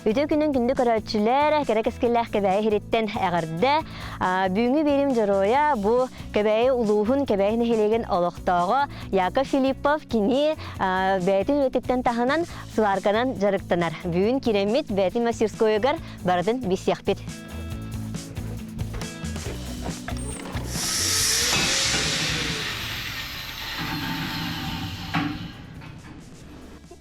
Үтүө күнүн күндү көрөөччүлэр, кэрэ кэскиллээх Кэбээйи иһириттэн эҕэрдэ. Бүгүҥҥү биэрим дьоруойа бу Кэбээйи улууһун Кэбээйи нэһилиэгин олохтооҕо Яков Филиппов кини бэйэтин үлэтиттэн таһынан сварканан дьарыктанар. Бүгүн киирэммит бэйэтин мастерскойугар барытын билсиэхпит.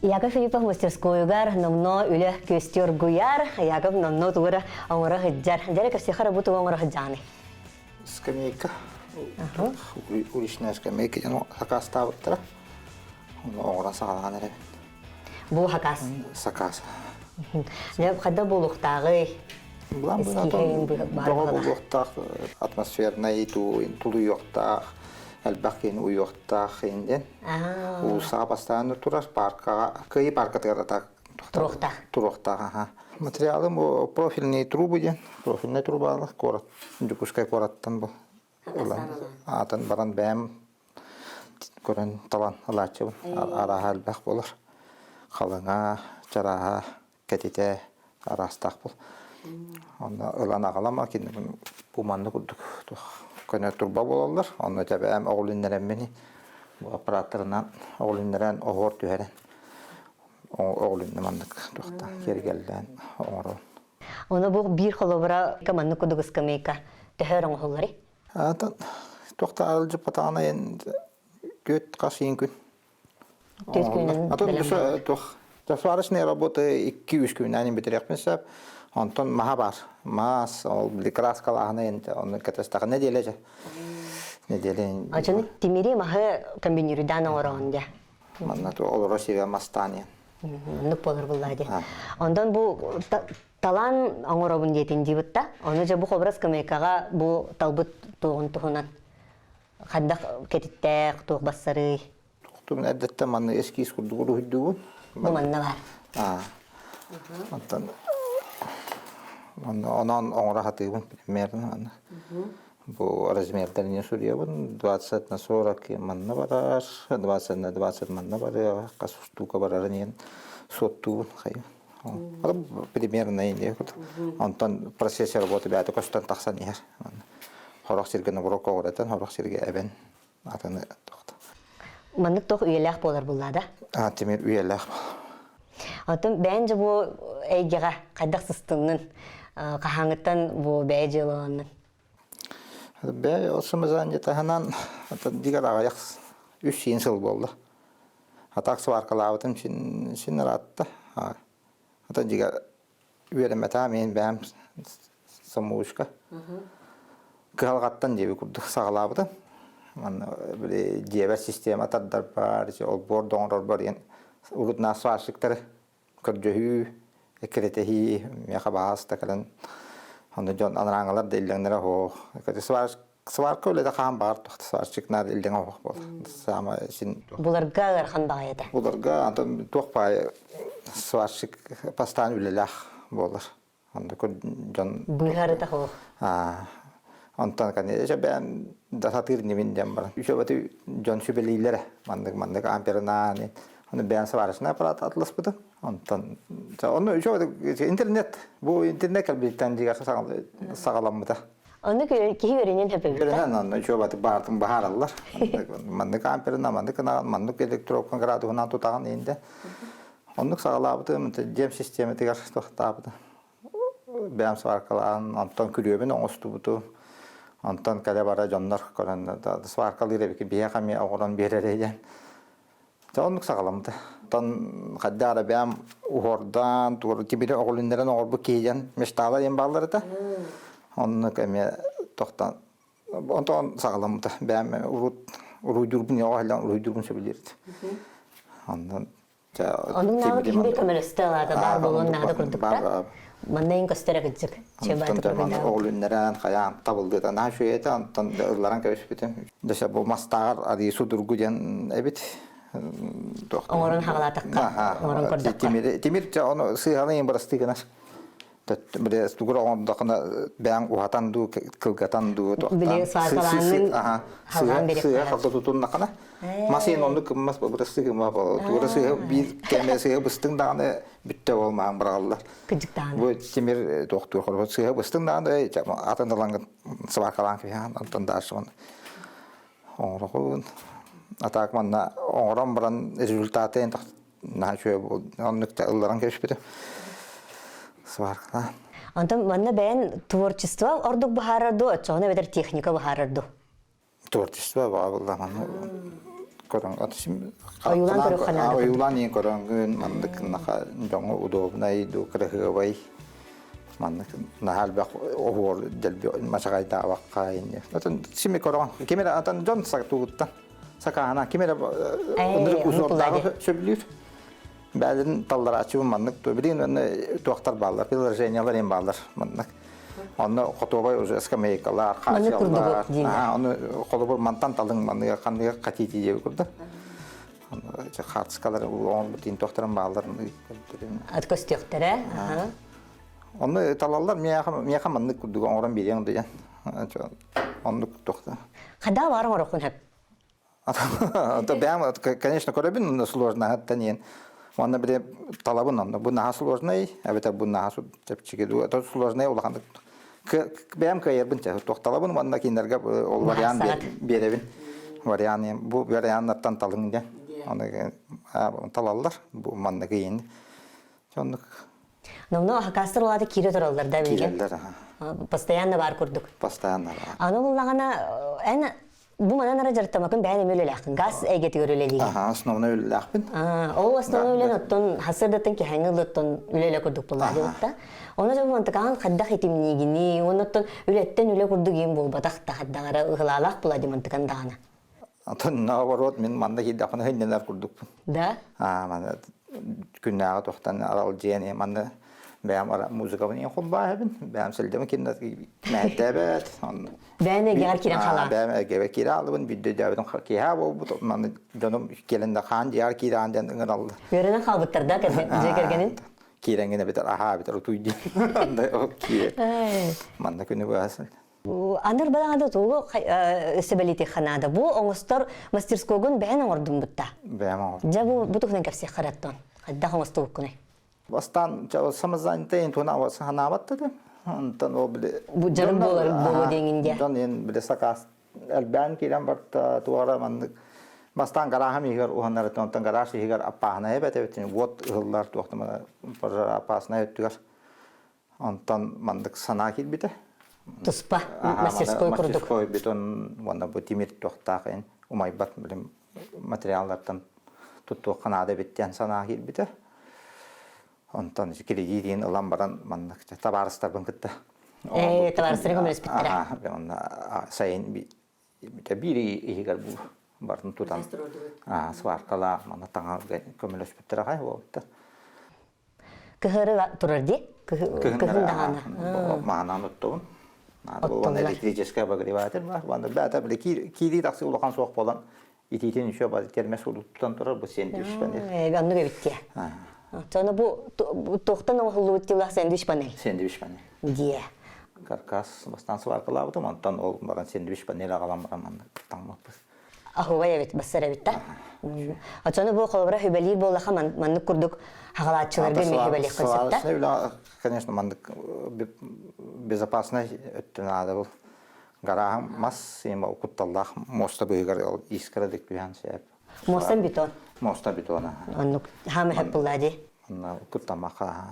Яков Филиппов мастерскойугар номно үлэ күөстүү оргуйар, Яков номно тугура оҥоро сылдьар. Дьэрэ көрсүөххэ бу тугу оҥоро сылдьаҕыный? Скамейка. Уличная скамейка диэн сакаастаабыттара. Ону оҥорон саҕалаан эрэбин. Бу сакаас. Сакаас. Дьэ, хайда буолуохтааҕый? Былаан бөҕө буолуохтаах, атмосфернай тулуйуохтаах, элбэх киһини уйуохтаах диэн. Уулуссаҕа бастаан турар паркаҕа, Кыайыы паркатыгар атак туруохтаах. Туруохтаах, аха. Материалым бу профильные трубы диэн, профильнай трубалар куорат, Дьокуускай куораттан бу ылан, аатын баран бэйэм көрөн талан ылааччыбын. Арааһа элбэх буолар. Халыҥа, чарааһа, кэтитэ араастаах был. Онно ылан аҕалама кинилэр бу маннык курдук көнө турба буолаллар. Онно тэбээм оҕулүннэрэммин бу аппараттарынан оҕулүннэрэн оһуор түһэрэн оҕулүннэ маннык туохта киэргэллээн оҥорон. Ону бу биир холобура маннык курдук ыскамыйка төһө оҥоһулларый? Атын туохта арылдьыппатаҕына түөрт хас иин күн Түөрт күнүнэн Атын бэлэм буолар. туох сварочные работы 2-3 күнүнэн бүтэриэхпин сөп. Онтон маһа бар. Маас, ол били краскалааһына енді оны кэтэстэҕэ нэдиэлэ дьэ. Нэдиэлэ. Ачаны тимири маһы комбинирдаан оҥороҕун дьэ. Манна олоро сигэ мастаан иэн. Оннук буолар буллаа дии. Онтон бу талаан оҥоробун диэтин диибит да. Ону дьэ бу хобрас скамейкаҕа бу талбыт туоҕун туһунан хайдах кэтиттээх туох бассарый? Тухтум эрдэттэн манна эскиз курдук уруһуйдуубун. Бу манна баар. Онтон онон оҥоро сатыыбын примерно манна. Бу размердэрин суруйабын 20 на 40 манна барар, 20 на 20 манна барыаҕа, хас устуука барарын иһин суоттуубун хайы. Примерно инде Онтон процесс работы бэйэтэ көстөн тахсан иһэр. Хорох сиргэ нобуруок оҕуратан, хорох сиргэ эбэн атыны тохто. Маннык тох үйэлээх буолар буллаа да? А, тимир үйэлээх. Оттон бэйэн же бу эйгэҕэ хайдах сыстыннын, хаһааҥыттан бу бэйэ дьыалаланнын? Бэйэ ол самозанятаһынан дигэр аҕыйах үс сиин сыл буолла. Атак сваркалаабытым син син ыраатта. Ата дьигэ үөрэммэтэ мин бэйэм самоучка. Кыһалҕаттан диэби курдук саҕалаабытым. Манна били дьиэбэр система тардарбар, олбуор оҥорорбор диэн урут нас сварщиктары көрдөһүү, эккирэтэһии миэхэ баһаас да кэлэн онно дьон анарааҥылар да иллэҥнэрэ оһох. Сварка үлэтэ хаһан баҕар сварщик наар иллэҥ оһох буолар. Саама син Буларга ыарахан баҕайы этэ. Буларга антон туох баайы сварщик бастаан үлэлээх буолар. Онно дьон Быыһарыта суох. Онтон конечно бэйэм да сатыыр инибин диэн баран. Үчүгэйи дьон сүбэлииллэрэ. Маннык маннык ампернаан Оны бэйэм сварочный аппарат атласпытым. Онтон онно үчүгэй интернет бу интернет кэлбититтэн дьиҥэр саҕаламмыта. Ону киһи үөрэнэн хөпөбүт. Үөрэнэн онно үчүгэйи баартын баһаараллар. Маннык амперынан, маннык гынаҕын, маннык электровка градуһунан тутаҕын инде. Оннук саҕалаабытым, дьиэм систиэмэтигэр тохтаабытым. Бэйэм сваркалаан, онтон күрүөбүн оҥостубутум. Онтон кэлэ-бара дьоннор көрөн сваркалыыр эбики биһиэхэ эмиэ оҥорон биэрэрэй диэн. Дьэ оннук саҕаламмыта. Оттон хайдах эрэ бэйэм уһуордаан, тугу тимири оҕулүннэрэн оҥорбут киһи диэн мечтала диэн бааллар этэ. Оннук эмиэ тохтон онтон саҕаламмыта. Бэйэм урут уруйдуурбун оҕо сылдьан уруйдуурбун сөбүлүүр Онон Оннук наада киһи көмөлөстө алаата баар буолуон наада курдук да. Манна ин көстөрө кыдьык. Оҕулүннэрэн хайаан табыллыыта наһаа үчүгэй этэ, онтон ылларан кэбиспитим. Дөсө бу мастааҕар арыы судургу диэн эбит. Оҥорон хаҕалаатахха, оҥорон көрдөххө. Тимир, тимир ону сыыһаны бырастыы гынар. Били тугур оҥордохуна бэйэҥ уһатан дуу, кылгатан дуу Били сваркалааннын халҕаан сыыһа халта тутуннахына мас иһин оннук кыммас бабыра сыһыма тугура сыыһа биир кэмэ сыыһа быстыҥ даҕаны бүттэ буолмаан быраҕаллар. Кыдьыктаан. Бу тимир туохтуур холобур сыыһа быстыҥ даҕаны атын ылаҥҥын сваркалаан кэбиһэҕин онтон дальше оҥорохун. А так манна оҥорон баран результаты наһаа үчүгэй оннук да ылларан кэбиспитим. Сваркалаан. Онтон манна бэйэн творчество ордук быһаарар дуу, оччоҕуна эбэтэр техника быһаарар дуу? Творчество баҕа булла манна көрөн Ойуулаан көрүөххэ наада. Ойуулаан иин көрөнгүн маннык наха дьоҥҥо удобнай дуу кыраһыабай маннык наһаа элбэх оһуор дэлби мачаҕайдаабакка инни. Атын сими көрөҕүн ким эрэ атын дьон тугуттан сакааһына ким эрэ ынырык узордааҕы сөбүлүүр. Бэйэлэрин талларааччыбын маннык билигин онно туохтар бааллар, приложениялар им бааллар маннык. Онно хотуобай уже скамейкалар, хаачыаллар. Ону холобур мантан талыҥ манныга ханныга хотите диэби курдук. Хаартыскалар оҥорбут туохтарын бааллар. Ат көстүөхтэрэ. Онно талаллар миэхэ маннык курдук оҥорон биэриэҥ диэн. Оннук туохта. Хада бар оҥороххун хөп. То бэйэм, конечно, көрөбүн сложноһыттан иэн. Уонна били талабын онно. Бу наһаа сложный, эбэтэр бу наһаа чэпчэки дуу. То сложный улаханнык бэйэм кыайарбын чэ туох талабын уонна кинилэргэ ол вариант биэрэбин. Вариант бу варианнартан талыҥ диэн. Оны талаллар бу маннык иин. Оннук Но хакастар улаата киирэ тураллар да билигин. Киирэллэр, аха. Постоянно бар курдук. Постоянно бар. Аны буллаҕына эн бу манан ара дьарыктамакын бэйэн эмиэ үлэлээххин. Газ эйгэтигэр үлэлиигин. Аха, основной үлэлээхпин. Ол основной үлэн оттон хасырдаттан киһэҥҥи ылыттан үлэлэ курдук буллаа диэбитта. Оны дьон мантыкаан хайдах итимниигини, оннуттан үлэттэн үлэ курдук иин буолбатах да хайдаҕара ыһылаалаах була ди мантыкан даҕаны. Атын наоборот мин манна киирдэхпинэ хиннэнэр курдукпун. Да? Аа, манна күннээҕи туохтан аралдьыйан манна бэйэм музыкабын иэн холбааһыбын, бэйэм сылдьабын киннэ мэһэйдээбэт. Бэйэм эгэҕэр киирэн халаа. Бэйэм эгэбэ киирэ алыбын, бүддэ дьээбитим киэһэ буолбут, манна дьонум кэлэн да хаан дьиэҕэр киирэҕин диэн ыҥыраллар. Үөрэнэн хаалбыттар да дьиэ кэргэнин? Киирэҥҥин эбэтэр аһаа эбэтэр утуй диэн. Манна күнү быһасын. Аныр балаҕада тугу сөбэлитиэххэ наада. Бу оҥостор мастерскойгун бэйэн оҥордум бутта. Бэйэм оҥордум. Дьэ бу бу туһунан кэпсиэххэ эрэ Хайдах оҥостубуккунай? Бастаан самозанятый туһунан санаабат да Онтон ол били Бу дьарык буолар буолуо диэҥин диэ. Дьон иэн били сакаас элбээн киирэн барта туора маннык бастаан гарааһым иһигэр уһаннар онтон гараж иһигэр аппааһынай эбэтэ уот ыһыллар туохтамана пожар опасная өттүгэр Онтон маннык санаа киирбитэ. Туспа мастерской курдук. Мастерской бетон уонна бу тимир туохтаах эн умайбат материаллартан туттуохха наада эбит диэн санаа киирбитэ. Онтон кредит диэн ылан баран маннык табаарыстарбын кытта Ээ, табаарыстары көмөлөспүттэрэ. Онно сайын биир иһигэр бу барын тутан сваркалаах манна таҥа көмөлөспүттэр аҕай буолбуттар. Кыһыры турар дии? Кыһын даҕаны. Маанан оттубун. Наада электрический обогреватель бар. Ванда бээтэ били киирии тахсы улахан суох буолан итиитин еще бар термес тутан турар бу сэндвич панель. Оннук эбит дии. Тоно бу туохтан оҥоһуллубут тилах сэндвич панель. Сэндвич панель. Дие. Каркас бастан сваркалаабытым, онтон ол баран сэндвич панель аҕалан баран манна таҥмаппыт. Аһугай эбит, бассар эбит да. Очону бу холобура хүбэлиир буоллаха маннык курдук хагалааччыларга эмиэ хүбэлиэххин сөп да? Конечно, маннык безопасный өттүн наада был. Гарааһым мас кутталлаах муоста быһыгар искра дик түһэн сээп. Муостан бетон. Муоста бетона. Оннук хаама хөп булла ди. Онно куттамаха.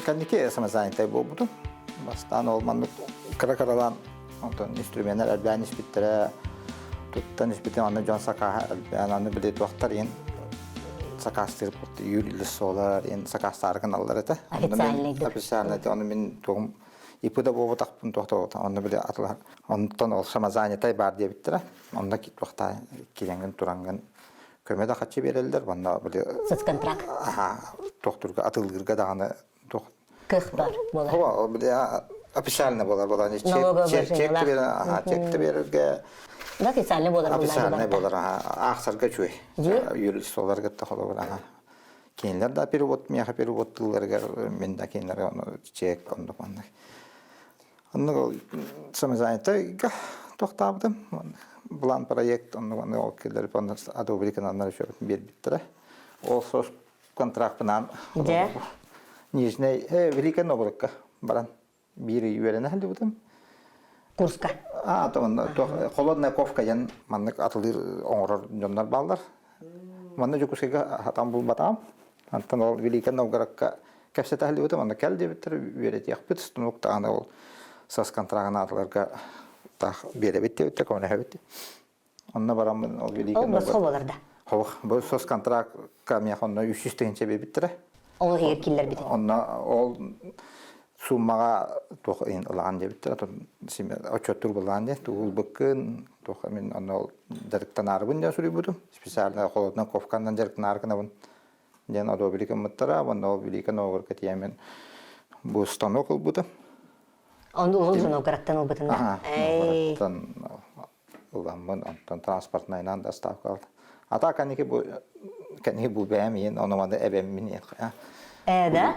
Кэнники самозанятай буолбутум. Бастаан ол маннык кыра-кыралаан онтон инструменнар элбээн испиттэрэ туттан испитим аны дьон сакааһа элбээн аны били туохтар иин сакаастыыр юрлицолар иин сакаастаары гыналлар этэ официальныйдык официальный ону мин тугум ИП да буолбатахпын туохта онно били атылар онтон ол самозанятай баар диэбиттэрэ онно туохта киирэҥҥин тураҥҥын. Көмө да хаччы биэрэллэр, уонна били Соцконтракт. Тохтурга атылгырга даҕаны туох кых бар буолар. Хо били официально буолар буолан чек чек чек биэрэргэ Да официально буолар официально буолар аахсарга үчүгэй. Юристоларга та холобур аха. Кинилэр да перевод миэхэ перевод тылларыгар мин да кинилэргэ чек оннук маннык. Оннук самозанятойга тохтообутум. План проект оннук оннук ол киллэрip онно одобрить гынаннар үчүгэй биэрбиттэрэ. Ол сос контрактынаан Нижней Великий Новгородка баран биир ый үөрэнэ сылдьыбытым. Курска. А, холодная ковка диэн маннык атылыыр оҥорор дьоннор бааллар. Манна Дьокуускайга хатан булбатаҕым. Антон ол Великий Новгородка кэпсэтэ сылдьыбытым, онно кэл диэбиттэр, үөрэтиэхпит, станок даҕаны ол сас контрагын аатыларга таах биэрэбит диэбиттэр, көмөлөһөбүт. Онно бараммын ол Великий Ол босхо буолар да? Хобох, бу сос контракка миэхэ онно 300 тыһыынча биэрбиттэрэ. Ол иһигэр киллэрбит. Онно ол суммаҕа туох иһин ылаҕын диэбиттэрэ, отчуоттуур былаан диэн, тугу ылбыккын, туох мин онно ол дьарыктанаарыбын диэн суруйбутум. Специально холодной ковканан дьарыктанаары гынабын диэн одобрить гыммыттара уонна ол Великий Новгородка тиийэммин бу станок ылбытым. Ону ол Новгородтан ылбытын да? Новгородтан ыламмын, онтон транспортнайынан доставка алды. А так кэнники бу кэнники бу бэйэм иһин ону маны эбэммин иһин Ээ да?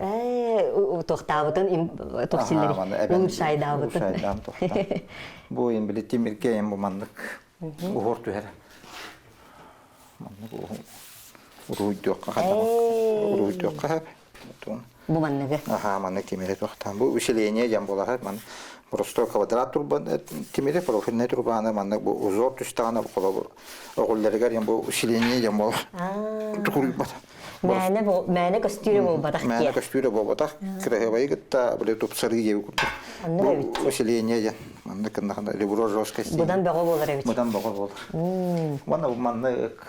Ээ туохтаабытын туох силлери улучшайдаабытын. Улучшайдаан туохтаан. Бу иһин били тимиргэ иһин бу маннык уһур түһэр. Маннык уруһуйдуохха уруһуйдуохха сөп. Бу манныгы. Аха, маннык тимири туохтаан. Бу усиление диэн буолар. Ман просто квадрат турбан тимири профильнай турбаны маннык бу узор түстэҕинэ холобур оҕулларыгар диэн бу усиление диэн буолар. Тукуруйбат. Мээнэ мээнэ көстүүрэ буолбатах Мээнэ көстүүрэ буолбатах. Кыраһыабайы кытта били тупсарыы диэби курдук. Бу усиление диэн. Маннык гыннахына ребро жесткости. Быдан бөҕө буолар эбит. Быдан бөҕө буолар. Уонна бу маннык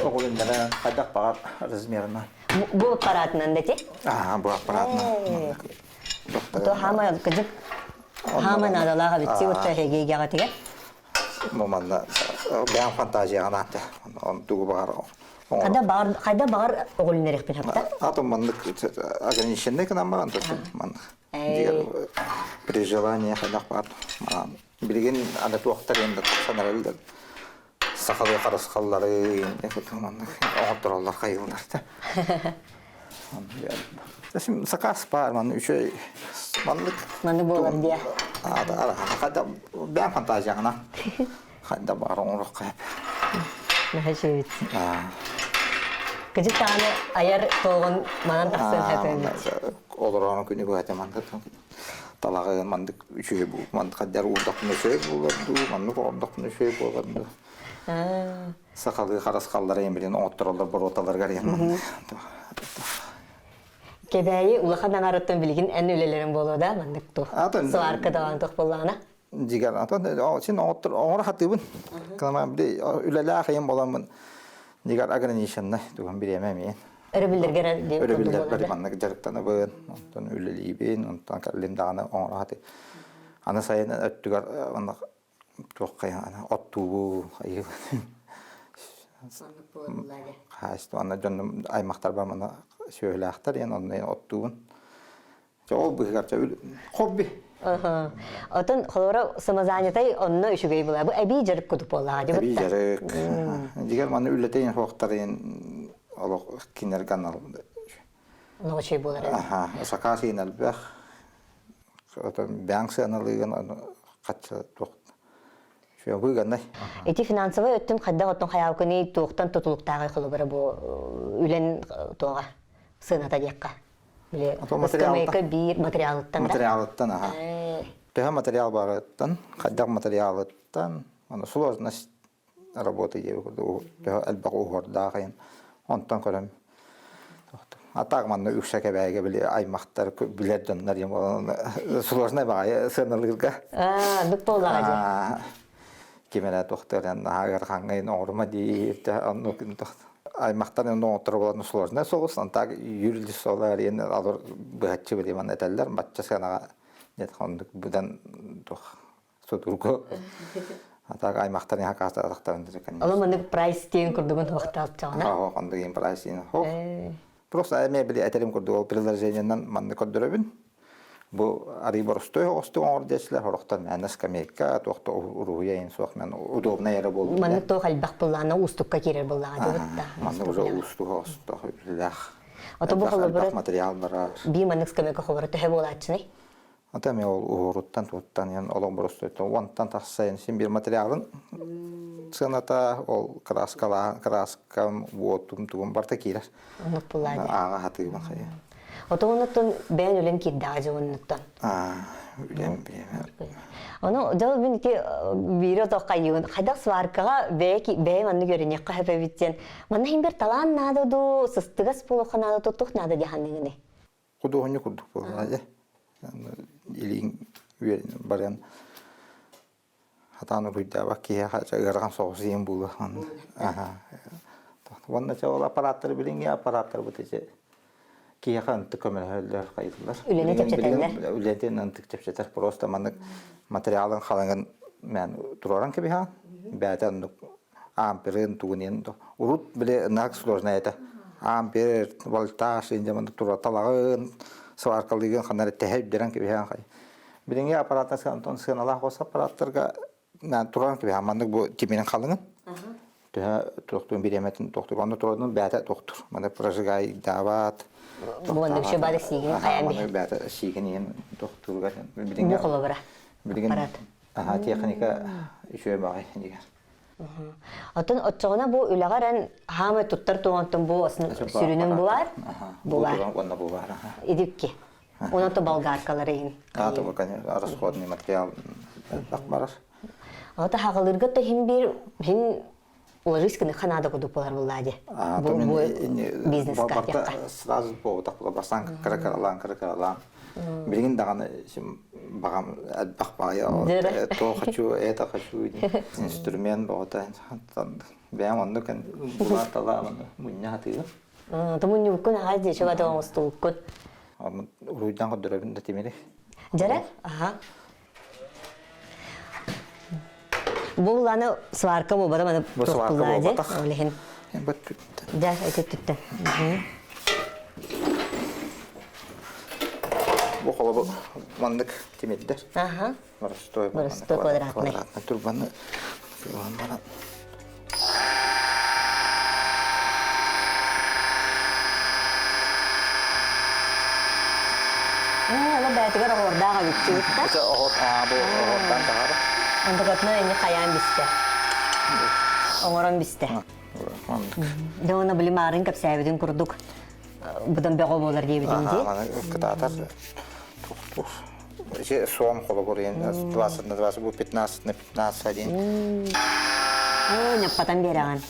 оҕулуннара хайдах баҕар размерынан. Бу аппаратынан да ти? Аа, бу аппаратынан. То хаама кыдык хаама наадалаах эбит си утта хегейгэҕэтигэр. Бу манна бэйэм фантазияҕын аатта. Тугу баҕар Хайда баҕар хайда баҕар оҕулуннарыахпын хапта. Атын маннык ограниченный гынан баран маннык. При желании хайдах баар билигин аны туохтар енді тахсан сахалыы харысхаллары маннык оҥоттороллор хайыыллар да сакаас баар манны үчүгэй маннык маннык буолар диэ хайда бэйэм фантазияҕына хайда баар оҥоруохха Наһаа Кыдьык даҕаны айар туоҕун манан тахсан хатыыбыт. Олороон күнү быһа маннык талаҕы маннык үчүгэй бу маннык хаддар уурдахпына үчүгэй буолар дуу маннык оҥордохпуна үчүгэй буолар дуу сахалыы харысхаллары эмилин оҥоттороллор боруоталарыгар иһин Кэбээйи улахан аҥарыттан билигин эн үлэлэрин буолуо да маннык туох сварка даҕаны туох буоллаҕына Дигэр атын син оҥоттор оҥоро хатыыбын. Кылама били үлэлээх ыйым боламмын дигэр ограниченный тугун бириэмэ эмиэн. Өрөбүллэргэр Өрөбүллэрбэр маннык дьарыктанабын, онтон үлэлиибин, онтон кэллим даҕаны оҥоро хатыы. Аны сайын өттүгэр маннык туоххайын оттуубу айыыбын. Хаһаайыстыбаннай дьоннум аймахтарбар манна сүөһүлээхтэр диэн онно оттуубун. Ол быһыгар хобби. Отон холоро самозанятай онно үчүгэй була. Бу эбии дьарык кудук буоллаҕа Эбии дьарык. Дигэр маны үлэтейин хуохтарын олох кинерге анал. Олох үчүгэй буолар. Аха, сакаас иин элбэх. Отон бэҥ сыаналыгын хачча туох выгодный. Ити финансовый өттүн хайдах оттон хайаалкыный туохтан тутулуктааҕый холобура бу үлэн туоҕа сыаната диэххэ. Били ыскамыайка биир материалыттан да? Материалыттан, аха. Төһө материал барыттан, хайдах материалыттан, аны сложность работы диэби курдук төһө элбэх уһуордаах айан онтон көрөн а так манна үксэ кэбээгэ били аймахтар билэр дьоннор сложный баҕайы сыаналыырга аа дук буоллаҕа дии ким эрэ туохтарын наһаа ыарахаҥҥа оҥорума диир оннук аймахтан оҥотторо буолан сложно соҕус антаак юрлицолар диэн алор быһаччы били манна этэллэр бачча сыанаҕа нет оннук быдан туох судургу. Атак аймахтар яха каастаатахтарын Ону маннык прайс диэн курдугун хуохтаалчаҕына. Аха ондугин прайс диэн. Хох. Просто эме били этерим курдук ол приложениенан манны көрдөрөбүн. Бу арый боростой оҕостук оҥор диэчилэр хорохтон мээнэ скамейка туохта уруһуйа ин суох мен удобнай эрэ буоллун. Маннык туох элбэх буллаана уустукка киирэр буллаҕа дыбытта. Маннык уже уустук оҕостох үлэлээх. Ото бу холобура материал барар. Би маннык скамейка холобура төһө буолааччыный? Ата эми ол уһуруттан туттан ен олох боростуйтан уонтан тахса ен син бир материалын сыаната ол краскалаан краскам уотум тугум барта киирэр. Оннук буллаа дии. Ааҕа хатыыбын хайа. Ото оннуттан бэйэн үлэн киирдэҕэ дьэ оннуттан. Үлэм биэмэ. Ону дьол мин ити биири ото хайыыбын хайдах сваркаҕа бэйэ бэйэм анны көрүнүөххэ сөп эбит диэн манна иһин бир талаан наада дуу сыстыгас буолуохха наада дуу туох наада дии саныыгыный? Худуоһунньук курдук буолла дьэ. Илииҥ барыан хатаан уруйдаабат киһиэхэ ыарахан соҕус иһин буолуо. Уонна чэ ол аппараттары билиҥҥи аппараттарбыт ити киһиэхэ ынтык көмөлөһөллөр хайдылар. Үлэни чэпчэтэллэр. Үлэтин ынтык чэпчэтэр. Просто маннык материалын халыҥын мен туруоран кэбиһэҕин. Бэйэтэ оннук амперын тугун урут били нак сложная это ампер вольтаж инде тура талаҕын сваркалыгын ханна тэһэ үрдэрэн кэбиһэн хай билиҥҥи аппараттан онтон сыаналаах хос аппараттарга туран кэбиһэн маннык бу тимирин халыҥын төһө туохтуун бириэмэтин туохтур онно туран бээтэ туохтур маны прожигайдаабат Буоннук бары сиигин хайан биһи бээтэ сиигин иһин тохтууругар билиҥҥи холобура билигин аха техника үчүгэй баҕай дигэр Оттон оччоҕуна бу үлэҕэр эн хаамай туттар туоҥоттон бу сүрүнүн булар булар уонна булар идикки Онон то болгаркалары иһин. А, то конечно, расходный материал элбэх барар. Ата хагалырга то хин бир хин ложись гына ханаада кудук болар буллади. Бу бизнеска сразу по так бастан кыра-кыралаан кыра-кыралаан. Билигин даҕаны баҕам элбэх баҕайы то хочу, это хочу инструмент боҕото бэйэм оннук булааталаан мунньа хатыыбын. Тумунньуккун аҕай дии чуга тоҥустууккун. Уруйдан көрдөрөбүн да тимири. Дьэрэ? Аха. Бу уланы сварка буолбата маны Бу сварка буолбатах. Ол иһин. Дьэ, ити түттэ. Бу холобу маннык тимирдэр. Аха. Боростой Боростой квадратный. Квадратный турбаны баран. Ола бээтигэр оһуордаах эбиттибит да. Оһор, бу оһордан таһар. Онтукатына инни хайаан бистэ. Оҥорон бистэ. Дьэ уонна били маарын кэпсээбитин курдук быдан бөҕө буолар диэбитин дии. Кытаатар тух Суом холобур 20 на 20 бу 15 на 15 один. Ньаппатан биэрэҕин.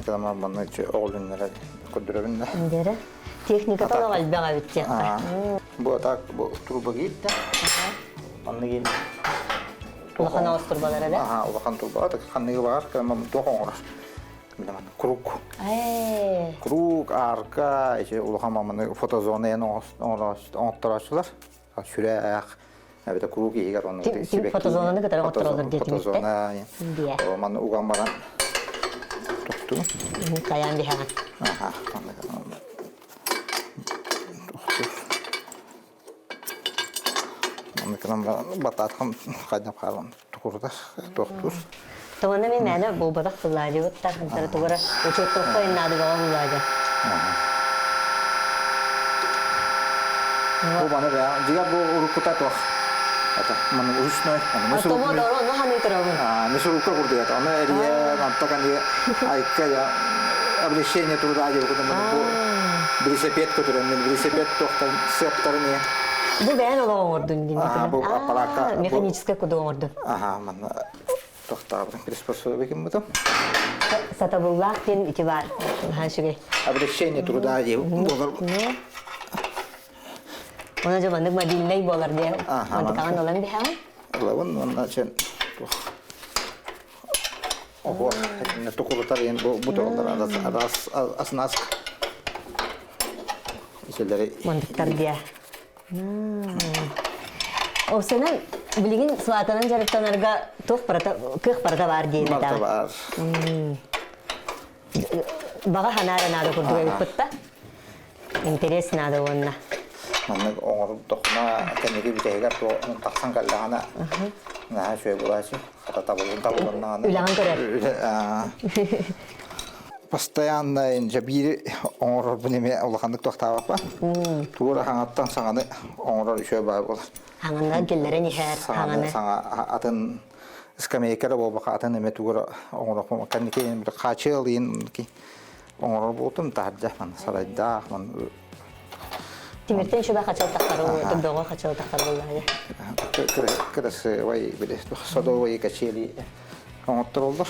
Кыламан манна оҕолуннара көрдөрөбүн да. Дere. Техниката олох элбэх эбит диэххэ. Бу так бу турба киирдэ. Манна киин Улахан оҕус турбалара да? Аха, улахан турба. Ханныгы баҕар кыламан туох оҥорор. Круг. Круг, арка, ити улахан маманы фотозона эн оҥотторооччулар. Сүрээх, эбэтэ круг иһигэр онно фотозонаны кытары оҥоттороллор диэтиҥиттэ. Фотозона. Маны уган баран тохтуу. Хайаан биһэҕин. Аха. Манныкынан батаатхан хайдап хаалан тукурдар, тохтуур. Тоҕону мен мээнэ буолбатах тыллаадьыбыттар, антара тугара учуоттуохха иннаадыгаҕа буллаадьа. Бу маны бэйэ, дьигэ бу уруккута туох. Это маны ручной, аны Томо доро ону ханыы турабын. Мясорубка курдук это. Аны эрийэ, антак аны айка я облегчение труда диэн курдук бу велосипед көтөрөн мен велосипед туохтан сыаптарын не Бу бэйэн олох оҥордун дин бу аппараакка механическай куду оҥордун. Аха, манна тохтаабытым приспособиким бутум. Сатабыллаах диэн ити бар. Наһаа үчүгэй. Облегчение труда диэн буолар. Она же маннык мобильнай буолар диэн. Мантыкаҕын ылан биһэҕин. Ылабын уонна чен Ого, тукулутар ен бу буталар арас аснас ишелери Мандыктар диэ. Овсенан билигин сватанан дьарыктанарга туох барыта кыах барыта баар диэн Барыта баар. Баҕа санаа наада курдук эбиппит да. Интерес наада уонна. Маннык оҥордоххуна кэнники бүтэһигэр тахсан кэллэҕинэ наһаа үчүгэй буолааччы. Хата табыллын табылыннаҕына. Үлэҕин көрөр. Постоянно инже биир оҥорорбун эмиэ улаханнык туохтаабаппа. Тугу хаҥаттан саҥаны оҥорор үчүгэй баар буолар. Хаҥаннан киллэрэн иһэр хаҥаны. Саҥа атын скамейка да буолбаха атын эмэ тугу оҥорохпун кэнники хаачыал иин оҥорор буолтум таһырдьа ман сарайдаах ман Тимиртэн шуба хачал тахтары бөҕө хачал тахтар буоллаҕа. Красивый били садовые качели оҥоттороллор.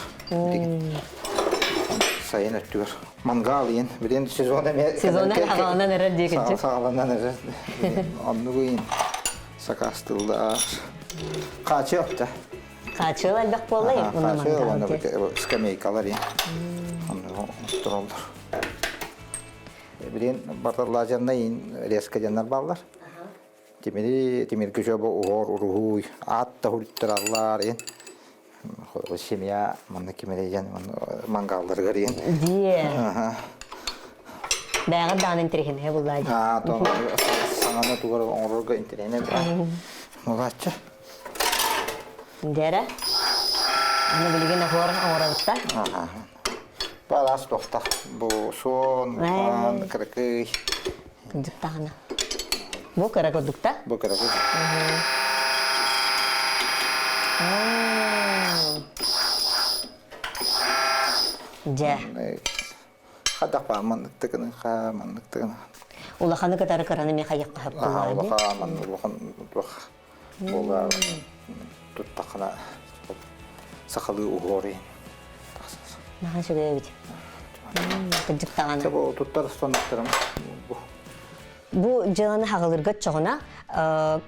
Сайын өттүгэр мангал иин билин сезон эмиэ Сезона хаҕаланан эрэр диэкинчи. Саҕаланан эрэр. Оннугу иин сакаастыллар. Хаачыал да. Хаачыал элбэх буолла Хаачыал уонна скамейкалар иин. Оннугу оҥоттороллор. Билин баталлаажанна иин резко дьоннор бааллар. Тимири тимир күчөбө уһор уруһуй аат да хуруттараллар иин семья манна кимире диэн мангаалларыгар иин. Дие. Бэҕэр даҕаны интэриэһинэйэ буллаа дии. Аа, то саҥаны тугар оҥорорго интэриэһинэй буолааччы. Дэрэ. Аны билигин оһуор оҥоробутта. Балаас туохтах бу суон, хаан, кыракый. Кырдьыктаҕына. Бу кыра курдукта? Бу кыракый. Дьэ. Хадапа маннык ха маннык тыгын. Улаханы кытары кыраны ми хайыкка хаппылаа. Улахан маннык улахан туох буолар туттахына сахалыы уһуорин. Наһаа үчүгэй эбит. Кырдьык даҕаны. Бу туттар станоктарым бу. Бу дьыаланы хаҕылыырга чоҕуна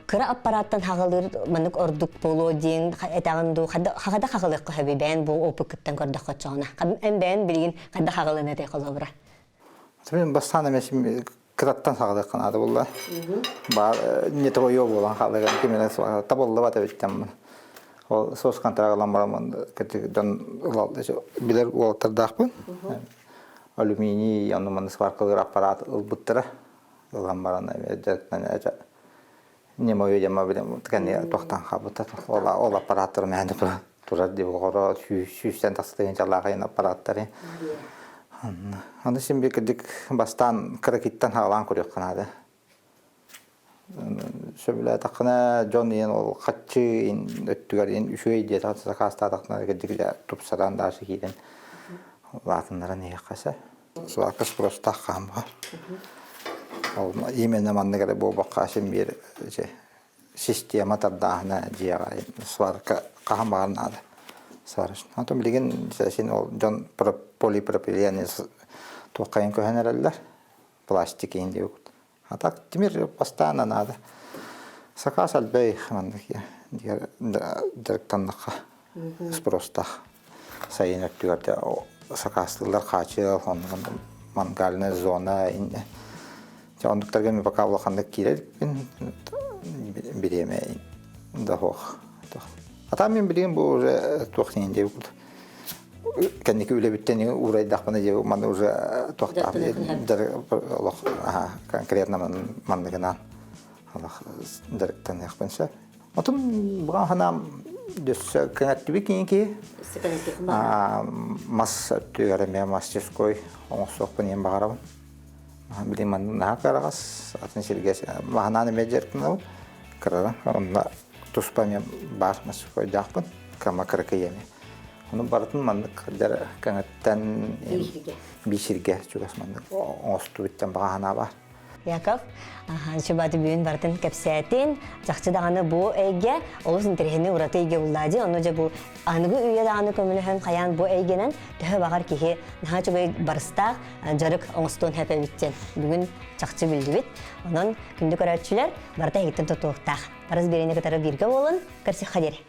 кыра аппараттан хаҕылыыр маннык ордук буолуо диэн этэҕин дуу хахада хаҕылыахха сөбүй бэйэн бу опыккыттан көрдөххө чоҕуна эн бэйэн билигин хайда хаҕылын этэй холобура Мен бастаан эмес кыраттан хаҕылыахха наада буолла. Баар не твое буолан хаалыгар киминэ табыллыбат эбиттэн Ол сос контракт ылан баран дьон билэр уолаттардаахпын. Алюминий онно манна сваркалыыр аппарат ылбыттара. Ылан баран не мое дема билем ткани тохтан хаалбыта. Ол ол аппараттар мээнэ турар дип оҕоро сүүстэн тахсытыгын чалаахайын аппараттары. Аны син бир кырдьык бастаан кыракиттан хаалаан көрүөххэ наада. Сөбүлээтэххинэ дьон иэн ол хаччы өттүгэр иэн үчүгэй диэтэх сакаастаатахтына кырдьык тупсаран даасы киирэн улаатыннаран иһиэххэ сөп. Сварка спростаах хаамба. Ол именно маннык эрэ буолбакка син биир система тардааһына дьиэҕэ сварка хаһан баҕар наада. Сварочный. А то билигин син ол дьон полипропилен туоххайын көһөн эрэллэр. Пластик иһин диэбит. А так тимир постоянно надо. Сакаас элбэй маннык дьарыктаннахха спростаах. Сайын өттүгэр сакаастыыллар хаачыал, оннук мангальная зона инне. Оннуктарга мен пока улаханнык киирэрбин бириэмэ да суох. А там мен билигин бу уже туох диэн диэбит кэнники үлэбиттэн уурайдахпына дьэ маны уже туохтаах олох конкретно манныгынан олох дьарыктаныахпын сөп. Отун буга ханаам дөссө кэҥэттибит киһи мас өттүгэр эмиэ мастерской оҥостуохпун иэн баҕарабын. Билин манна наһаа кыараҕас атын сиргэ маһанаан эмиэ дьарыктанабын. Кырара онно туспа эмиэ баар мастерскойдаахпын. Кама кыракый эмиэ. Ону барытын маннык дьар кэҥэттэн биир сиргэ чугас маннык оҥостубуттан баҕа санаа баар. Яков, Чубаты бүгүн барытын кэпсээтин. Чахчы даҕаны бу эйгэ олус интэриэһинэй ураты эйгэ буллаа дии. Ону дьэ бу аныгы үйэ даҕаны көмөлөһөн хайаан бу эйгэнэн төһө баҕар киһи наһаа үчүгэй барыстаах дьарык оҥостуон сөп эбит диэн бүгүн чахчы биллибит. Онон күндү көрөөччүлэр барыта эһигиттэн тутуохтаах. Барыс биэриини кытары бииргэ буолун. Көрсүөххэ диэри.